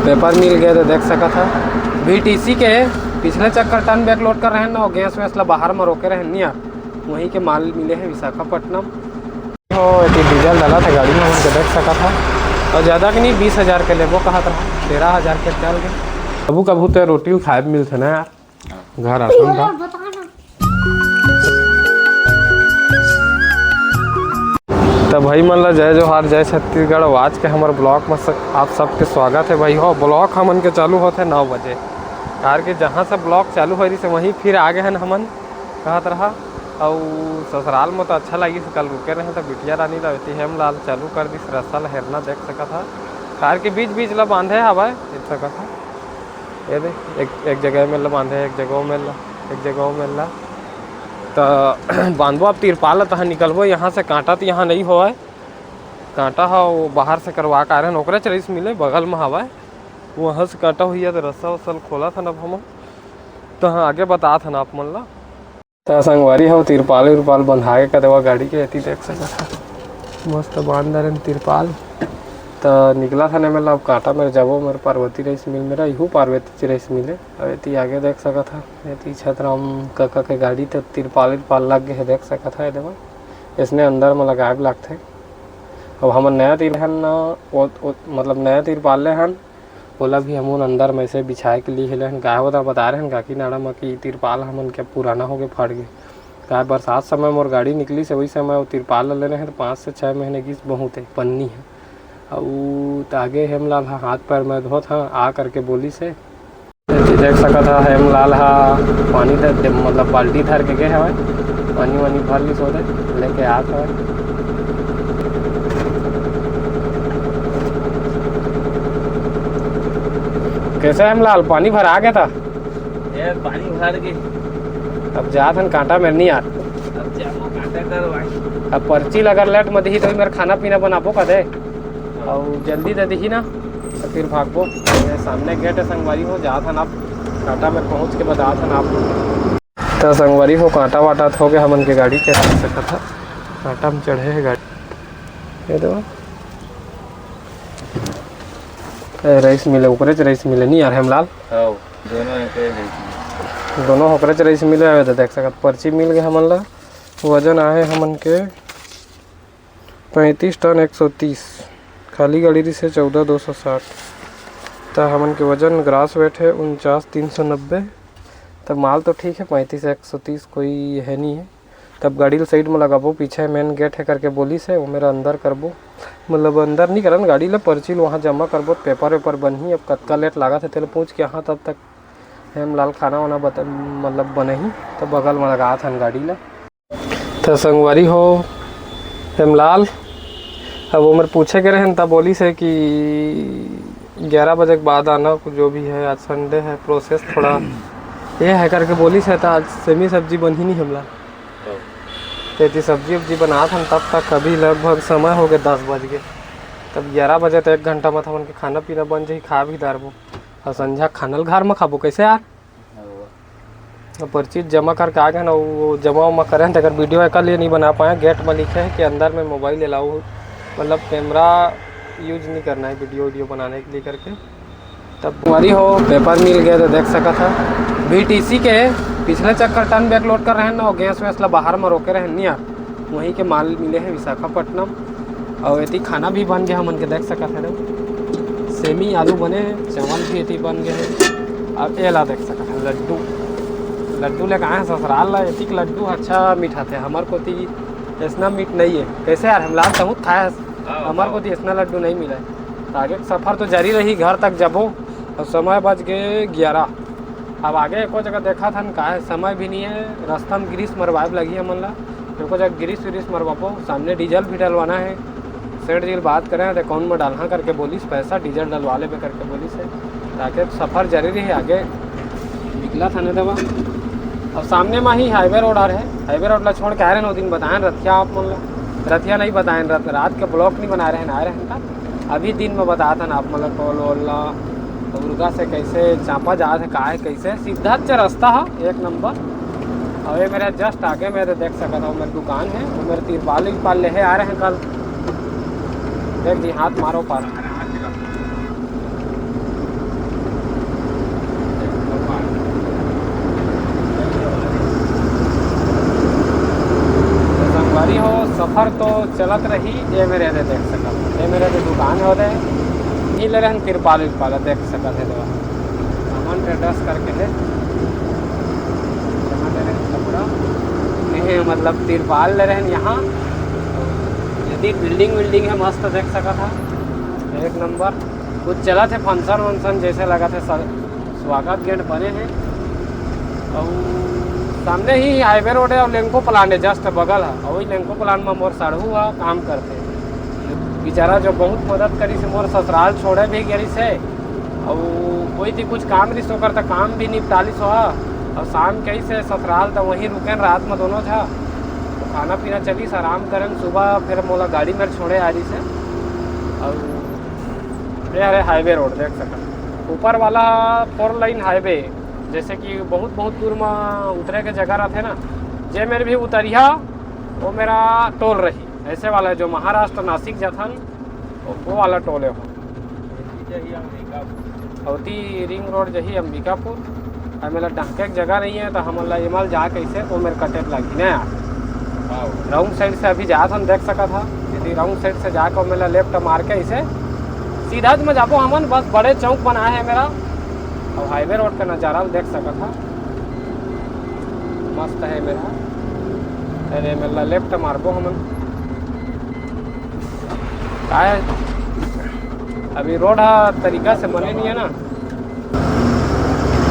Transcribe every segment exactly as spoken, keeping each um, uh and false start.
Paper मिल गए तो देख सकत हा, वीटीसी के पिछले चक्कर टर्न बैक लोड कर रहे हैं ना, गैस वैस ला बाहर में रोके रहे नहीं यार, वहीं के माल मिले हैं विशाखापट्टनम। हो, एती डीजल डाला था गाड़ी में, हमन के देख सकत हा। और ज़्यादा के नहीं, बीस हज़ार के लेबो कहत रहा, तेरह हज़ार के चल गए। कभू कभू तो रोटी खाए भी मिलथे ना यार, घर आसन था। त भाई मन ला जय जोहार, जय छत्तीसगढ़। आज के हमर ब्लॉग में स-, आप सबके स्वागत है भाई हो। ब्लॉग हमन के चालू होथे नौ बजे, कार के जहाँ से ब्लॉग चालू हो रही से वहीं फिर आगे हन हमन कहत रहा। अउ ससुराल में तो अच्छा लगिस, कल रुके रहे तो बिटिया रानी ला एती हेमलाल चालू कर दिस रस्सा ला हेरना, देख सकत हा। कार के बीच बीच ला बांधे हवय, देख सकत हा। ये दे, एक, एक जगह में ला बांधे, एक जगह में ला, एक जगह में ला। त बांधबो अब तिरपाल ला, तहाँ निकलबो यहाँ से। कांटा तो यहाँ नहीं होवय, कांटा ह वो बाहर से करवा के आ रहे हैं, ओकरे च रईस मिले बगल में हवय, वहाँ से कांटा हुई है तो रस्सा वस्सा खोला था ना अब हम। तो हाँ, आगे बतात हन आप मन ला। त संगवारी हो, तिरपाल उरपाल बंधा के कदेवा गाड़ी के एती देख सकत हा, मस्त बांध डरेन तिरपाल। त निकला था ने, मतलब कांटा मेर जाबो, मेर पार्वती रईस मिल, मेरा इहू पार्वती रईस मिले। अब एती आगे देख सकत हा, एती छतराम काका के गाड़ी त तिरपाल उरपाल लग गए हे, देख सकत हा। ये देवा, इसने अंदर में लगाए ला लगथे। अब हमन नया तिरपाल हन ना, ओ, ओ, मतलब नया तिरपाल ले हन, ओला भी हमन अंदर में से बिछाए के लिए हेले हन। काहे बता, बता रहे हन काकी नाड़ा म कि तिरपाल हमन के पुराना होगे, फट गे। काहे बरसात समय मोर गाड़ी निकलिस हे, वही समय वो तिरपाल ल लेने हन, तो पाँच से छः महीने गिस बहुत है, पन्नी है। अउ त आगे हेमलाल ह हाथ पैर में धोत ह, आ करके बोलिस हे। एती देख सकत ह हेमलाल ह पानी दे, दे, मतलब बाल्टी धर के गे हवय, पानी वानी भर लिस ओदे, लेके आत हवय। कैसे हेमलाल, पानी भर आ गया था? ए, पानी भर गे। अब जात हन कांटा मेर नहीं यार। अब जाबो कांटा करवाए। अब पर्ची ल अगर लेट में दिही तो मेर खाना पीना बनाबो का दे? अउ जल्दी दे दिही ना, तो फिर भागबो। ये सामने गेट है संगवारी हो, जात हन आप, कांटा मेर पहुँच के बतात हन आप। त संगवारी हो, कांटा वाटा हो गया हमन के गाड़ी के, देख सकत हा, कांटा में चढ़े है गाड़ी। ये दो, ए, रईस मिले, ओकरे च रईस मिले नहीं यार हेमलाल। हव, दोनों एके रईस मिले। दोनों ओकरे च रईस मिले हवे, तो देख सकत, पर्ची मिल गए हमन ला। वजन आहे हमन के पैंतीस टन एक सौ तीस, खाली गाड़ी रिसे चौदह दो सौ साठ। त हमन के वजन ग्रास वेट है उनचास तीन सौ नब्बे। त माल तो ठीक है, पैंतीस एक सौ तीस कोई है नहीं है। तब गाड़ी ल साइड में लगाबो, पीछे मेन गेट है करके बोलिस हे, वो मेरा अंदर करबो, मतलब अंदर नहीं करन, गाड़ी ल पर्ची ल वहाँ जमा करबो, पेपर वेपर बनही। अब कतका लेट लागत है तेला पूछ के, हाँ, तब तक हेमलाल खाना वाना बत-, मतलब बनही, तो बगल में लगात हन गाड़ी ल। तो संगवारी हो हेमलाल, अब वो मेरे पूछे के रहन, तब बोलिस हे कि ग्यारह बजे के बाद आना, जो भी है, आज संडे है, प्रोसेस थोड़ा ये है करके बोलिस हे, तो आज सेमी सब्जी बनही नहीं हेमलाल। तो एती सब्जी उब्जी बनात हन, तब तक अभी लगभग समय हो गए दस बज गए। तब ग्यारह बजे तो एक घंटा में हमन के खाना पीना बन जाही, खा भी डारबो। और संझा खाना ल घर में खाबो, कैसे यार? अब पर्ची जमा करके आ गए ना, वो जमा उमा करें तो अगर वीडियो एकर लिए नहीं बना पाए, गेट में लिखे है कि अंदर में मोबाइल अलाउ, मतलब कैमरा यूज नहीं करना है वीडियो वीडियो बनाने के लिए करके। तब हमारी हो पेपर मिल गए तो देख सकत हा, वीटीसी के पिछले चक्कर टर्न बैक लोड कर रहे हैं ना, वो गैस वैस ला बाहर में रोके रहे नहीं यार, वहीं के माल मिले हैं विशाखापट्टनम। और एती खाना भी बन गया, हमन के देख सकत है, सेमी आलू बने, चावल भी एती बन गए हैं। अब एला देख सकत है, लड्डू, लड्डू लेके आए हैं ससुराल ला। एती के लड्डू अच्छा मीठा थे, हमार कोती ऐसना मीठ नहीं है। कैसे यार, हेमलाल तहूँ खाए हस? हाँ, हमार हाँ। कोती ऐसना लड्डू नहीं मिला है। तो आगे के सफर तो जारी रही, घर तक जबो। और समय बज गए ग्यारह। अब आगे एको जगह देखा था न, का है, समय भी नहीं है, रास्ता में ग्रीस मरवाए लगी हमन ला। एको जगह ग्रीस व्रीस मरवाबो, सामने डीजल भी डलवाना है। सेठ जी ल बात करे हैं, तो कौन में डालहा करके बोलिस, पैसा डीजल डलवा लेबे करके बोलिस है। ताकि सफर जारी रही, आगे निकला था नहीं देवा। अब सामने में ही हाईवे रोड आ रहे, हाईवे रोड ला छोड़ के आए रहे, वो दिन बताए रथिया आप मन ला, रथिया नहीं बताए, रात, रात के ब्लॉग नहीं बना रहे, आए रहे था। अभी दिन में बतात हन आप मन ला टोल वोल ला, तो मुर्गा से कैसे चांपा जात है, का है, कैसे सीधा च रास्ता है, एक नंबर। और ये मेरे जस्ट आगे में तो देख सकत हो, मेरी दुकान है, वो मेरे तिरपाल विरपाल ले है, आ रहे हैं कल। देख जी, हाथ मारो पार। चलत रही। ये मेरे दे देख सकत, ये मेरे दे दुकान हो दे, नहीं ले रहन तिरपाल विरपाल देख सकत है दवा। अमन ट्रेडर्स करके है, यहाँ ले रहन कपड़ा, नहीं मतलब तिरपाल ले रहन यहाँ। यदि बिल्डिंग विल्डिंग है मस्त देख सकत है, एक नंबर। कुछ चलत है फंक्शन वंक्शन जैसे लगत है सर। स्वागत गेट बने हे अउ सामने ही हाईवे रोड हे अउ लेंको प्लांट हे, जस्ट बगल हे। अउ वही लेंको प्लांट में मोर साढ़ू हा काम करथे। बेचारा जो बहुत मदद करिस हे, मोर ससुराल छोड़े भी गिस हे अउ कोई थी कुछ काम रिस ओकर त काम भी निपटालिस हा। अउ शाम के से ससुराल त वहीं रुकेन रात में दोनों झा, तो खाना पीना चलिस, आराम करेन। सुबह फिर मोला गाड़ी में छोड़े आ रिस हे। अउ ये हरे हाईवे रोड देख सकत, ऊपर वाला फोर लाइन हाईवे, जैसे कि बहुत बहुत दूर में उतरे के जगह रहथे ना, जे मेर भी उतरिहा वो मेरा टोल रही। ऐसे वाला जो महाराष्ट्र नासिक जाथन, वो, वो वाला टोल हे हो। अवती रिंग रोड जही अंबिकापुर, अउ मेला डहके के जगह नहीं है, तो हमन ला एमल जा कैसे वो मेर कटे लागही ना यार। रॉन्ग साइड से अभी जात हन, देख सकत हा। यदि रॉन्ग साइड से जाके मेला लेफ्ट मार के ऐसे सीधा में जाबो हमन, बस बड़े चौक बना है मेरा। अउ हाईवे रोड का नजारा ल देख सकत हा, मस्त है मेरा। अरे मेला लेफ्ट मारबो हमन। काय अभी रोड हा तरीका से बने नहीं है ना।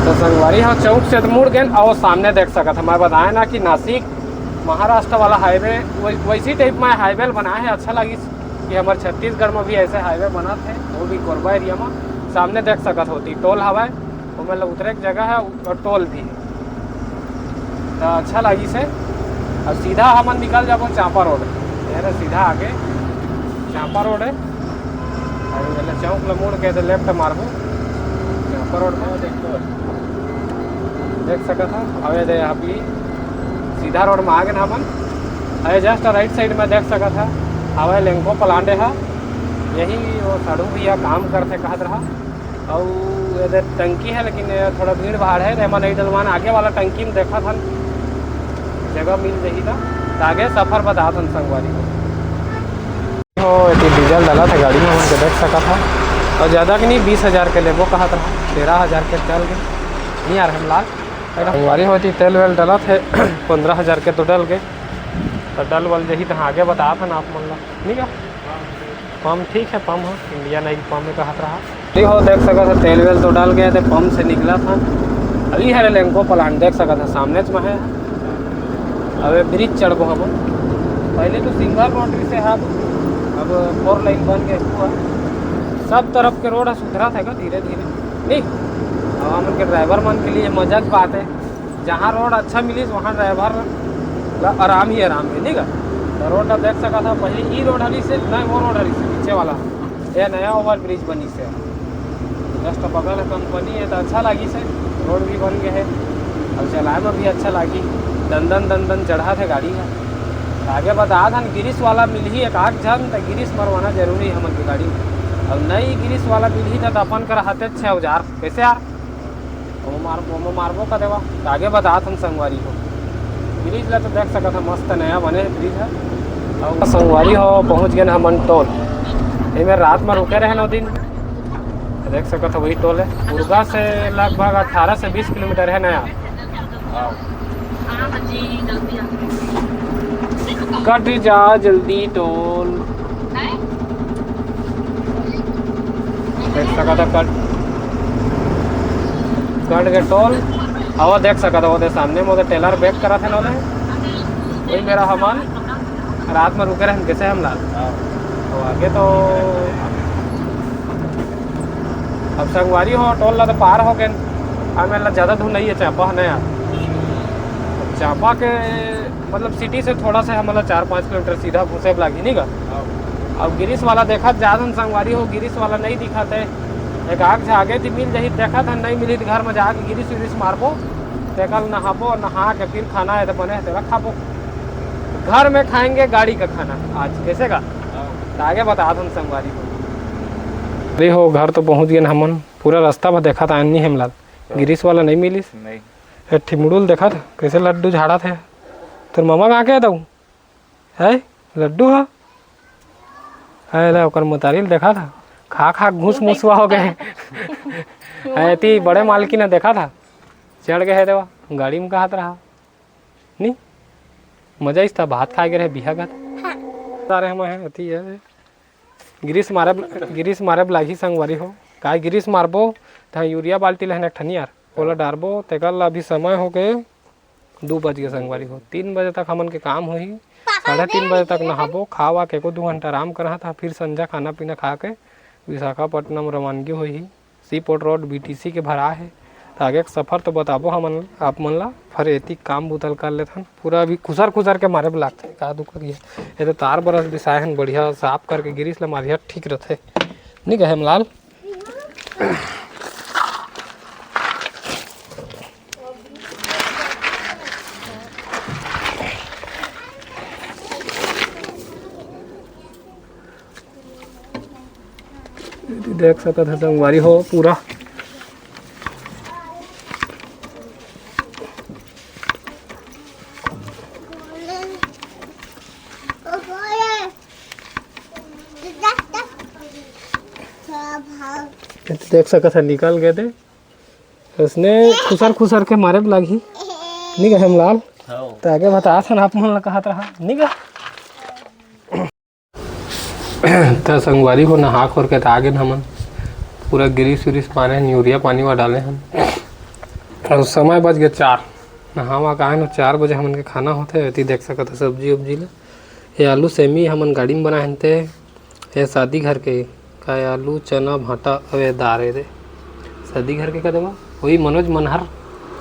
तो संगवारी हो चौक से तो मुड़ गेन अउ सामने देख सकत हमारे बताए ना कि नासिक महाराष्ट्र वाला हाईवे वै-, वैसी टाइप में हाईवे बनाए है। अच्छा लगिस कि हमारे छत्तीसगढ़ में भी ऐसे हाईवे बनात है, वो भी कोरबा एरिया में। सामने देख सकत होती टोल हवाए, वो मतलब उतरे के जगह है और टोल भी है। तो अच्छा लगिस हे। अब सीधा हमन निकल जाबो चांपा रोड। ये रहे सीधा आगे चांपा रोड है। अउ ये चौक ल मुड़ के तो लेफ्ट मारबो चांपा रोड में। देख सकत हा, अउ ये दे अभी सीधा रोड में आ गेन हमन। अउ ये जस्ट राइट साइड में देख सकत हा, हवे लेंको प्लांट हा। यही वो साढ़ू भैया काम करथे कहत रहा। अउ एदे टंकी है, लेकिन ये थोड़ा भीड़ भाड़ है, तो एमा नहीं डलवान। आगे वाला टंकी में देखत हन, जगह मिल जाही त, त आगे सफर बतात हन संगवारी हो। हो, एती डीजल डालत हे गाड़ी में, हमन के देख सकत हा। अउ ज्यादा के नहीं, बीस हजार के लेबो कहत रहा, तेरह हजार के डल गे। नहीं यार, हम लाल संगवारी हो, एती तेल वेल डालत हे, पंद्रह हजार के तो डल गे, तो डल वल जही त आगे बतात हन आप मन ला, नहीं का? पम्प ठीक है, पम्प ह, इंडियन ऑयल पम्प में कहत रहा। ठीक हो, देख सकत हा, तेल वेल तो डल गे हे, पम्प से निकलत हा। अभी हरे लेंको प्लांट देख सकत हा, सामने में है। अबे ब्रिज चढ़बो हमन। पहले तो सिंगल रोड रिसे हा, अब फोर लाइन बन गे पूरा। सब तरफ के रोड सुधरत हे का धीरे धीरे, नहीं? अब हमन के ड्राइवर मन के लिए मजा के बात है। जहाँ रोड अच्छा मिलिस, वहाँ ड्राइवर ला आराम ही आराम हे, नहीं का? तो रोड ला देख सकत हा, पहले ई रोड हरिस हे, नहीं, वो रोड हरिस हे, पीछे वाला। ये नया ओवर ब्रिज बनिस हे, जस्ट बगल में कंपनी हे, तो अच्छा लागिस हे, रोड भी बन गे हे, अउ चलाए में भी अच्छा लागी। दन दन दन दन चढ़त हे गाड़ी हा। आगे बतात हन, गिरिस वाला मिलही एक आध झन, तो गिरिस मरवाना जरूरी हे हमन के गाड़ी। अउ नई गिरिस वाला मिलही, तो अपन कर हाथे छे औजार, कैसे यार? ओमा मार-, ओमा मारबो का देवा, त आगे बतात हन संगवारी हो। ब्रिज ला तो देख सकत हा, मस्त नया बने हे ब्रिज हा। अउ संगवारी हो, पहुँच गेन हमन टोल। एमे रात में रुके रहेन ओ दिन। देख सकत हा, वही टोल हे। उरगा से लगभग अठारह से बीस किलोमीटर हे नया। कट जा जल्दी टोल। देख सकत हा कट, कट के टोल। अउ देख सकत हा, ओदे सामने में ओदे टेलर बैक करत हे ना ओदे। वही मेरा हमन रात में रुके रहेन, कैसे हम लाल। हाँ। तो आगे तो अब संगवारी हो, टोल ला तो पार हो गेन। हमें ला ज्यादा दूर नहीं हे, चांपा हे ना यार। चांपा के मतलब सिटी से थोड़ा सा हमला चार पाँच किलोमीटर सीधा घुसे लागही, नहीं का? हाँ। अब गिरिस वाला देखत जात हन संगवारी हो, गिरिस वाला नहीं दिखत हे। एक आग से आगे थी मिल जाही, देखत हन नहीं मिली तो घर में जाके गिरिस विरिस मारबो, तेकल नहाबो, नहा के फिर खाना हे तो बने हे तेला खाबो। घर में खाएंगे गाड़ी का खाना आज, कैसे का? हाँ। तो आगे बतात हन संगवारी हो। अरे हो, घर तो पहुँच गेन हमन, पूरा रास्ता भर देखत आयन नहीं हमला। हाँ। गिरिस वाला नहीं मिलिस। नहीं। एक ठिमड़ुल देखत कैसे लड्डू झाड़त हे। तोर ममा कहाँ के हे दऊ? है लड्डू हा? अरे, ओकर मतारी ल देखा था, खा खा घूस मुसवा हो गए। अरे, एती बड़े मालकिन ह देखा था, चढ़ गए हे देवा, गाड़ी में कहत रहा। नी, मजा इस था, भात खाए गए रहे, बिहा गत। हाँ। सारे हम हैं, एती है। ग्रीस मारे, ग्रीस मारे लागही संगवारी हो। काय ग्रीस मारबो, तहाँ यूरिया बाल्टी लेहन एक ठन यार, ओला डारबो, तेकर ला अभी समय हो गए, दू बज गए संगवारी हो। तीन बजे तक हमन के काम होही, साढ़े तीन बजे तक नहाबो, खा वा के एको दू घंटा आराम करहा था, फिर संझा खाना पीना खा के विशाखापट्टनम रवानगी होही। सी पोर्ट रोड बीटीसी के भरा हे, त आगे के सफर तो बताबो हमन आप मन ला, फिर एती काम बुतल कर लेथन। पूरा अभी खुसर खुसर के मारे ब लागथे, का दुख लगी हे। ये तो तार बरस बिसाए हन, बढ़िया साफ करके ग्रीस ला मारिहा, ठीक रथे। नी कहे लाल? देख सकत ह संगवारी हो पूरा। ये तो देख सकत ह निकल गए थे। इसने खुसर खुसर के मारे ब लागही। नी कहे लाल? हाँ। त आगे बतात हन आप मन ला कहत रहा। नी कहे? त संगवारी हो नहा खोर के त आ गेन हमन। पूरा ग्रीस उरीस मारे हन, यूरिया पानी वा डाले हन। अउ समय बज गए चार। नहावा के आए न, चार बजे हमन के खाना होथे। एती देख सकत ह सब्जी उब्जी ला। ये आलू सेमी हमन गाड़ी में बनाए हन ते। ये शादी घर के का, ये आलू, चना, भांटा, अउ ये दार ए दे। शादी घर के का देवा? वही मनोज मनहर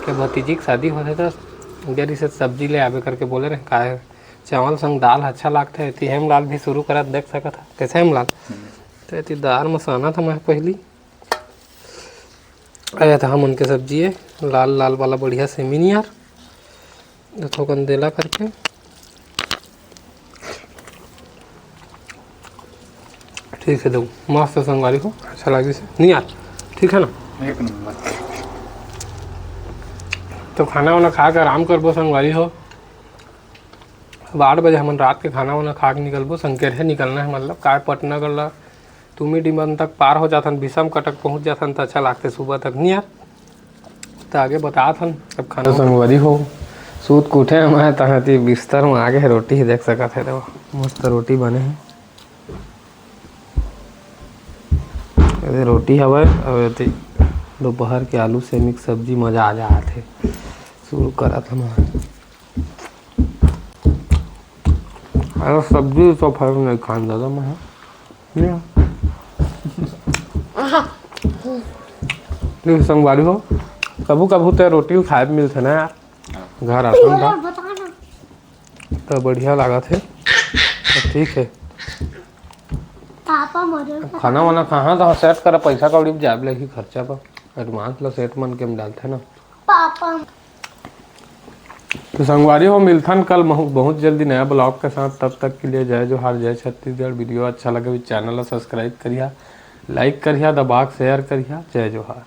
के भतीजी के शादी होथे त गरी से सब्जी ले आबे करके बोले रहे। का हे, चावल संग दाल अच्छा लागथे। एती हेमलाल भी शुरू करत, देख सकत ह। कैसे हेमलाल? हम्म। त एती दार म सानत हन मैं पहिली। अरे, त हमन के सब्जी हे, लाल लाल वाला बढ़िया सेमी नियर। थोकन देला करके। ठीक हे, दऊ। मस्त संगवारी हो, अच्छा लागिस हे। नी यार, ठीक हे ना? एक नंबर। त खाना वाना खा के आराम करबो संगवारी हो। अब आठ बजे हमन रात के खाना वाना खा के निकलबो, संकेत हे निकलना हे, मतलब काय पटनागर ला तुमी डीमन तक पार हो जाथन, भीषम कटक पहुंच जाथन, त अच्छा लागथे सुबह तक, नी यार? त आगे बतात हन, अब खाना संगवारी हो, सूत के उठे हन, तहाँ एती बिस्तर म आगे हे, रोटी हे, देख सकत हे, देखो, मस्त रोटी बने हे। एदे रोटी हवय, अउ एती दोपहर के आलू सेमी के सब्जी, मजा आ जात हे। शुरू करत हन। अरे सब्जी तो फल नहीं खान दादा मैं। नहीं। नहीं, संगवारी हो, कभू कभू ते रोटी खाए मिलथे ना यार, घर आथन त, त बढ़िया लागत हे। त ठीक हे। पापा मरे अब खाना वाना कहाँ त सेट कर, पैसा कौड़ी जाब लगी खर्चा पर, एडवांस ला सेट मन के हम डालथे ना। पापा। तो संगवारी हो, मिलथन कल महु-, बहुत जल्दी नया ब्लॉग के साथ। तब तक के लिए जय जोहार, जय छत्तीसगढ़। वीडियो अच्छा लगे, चैनल ला सब्सक्राइब करिहा, लाइक करिहा, दबा के शेयर करिहा। जय जोहार।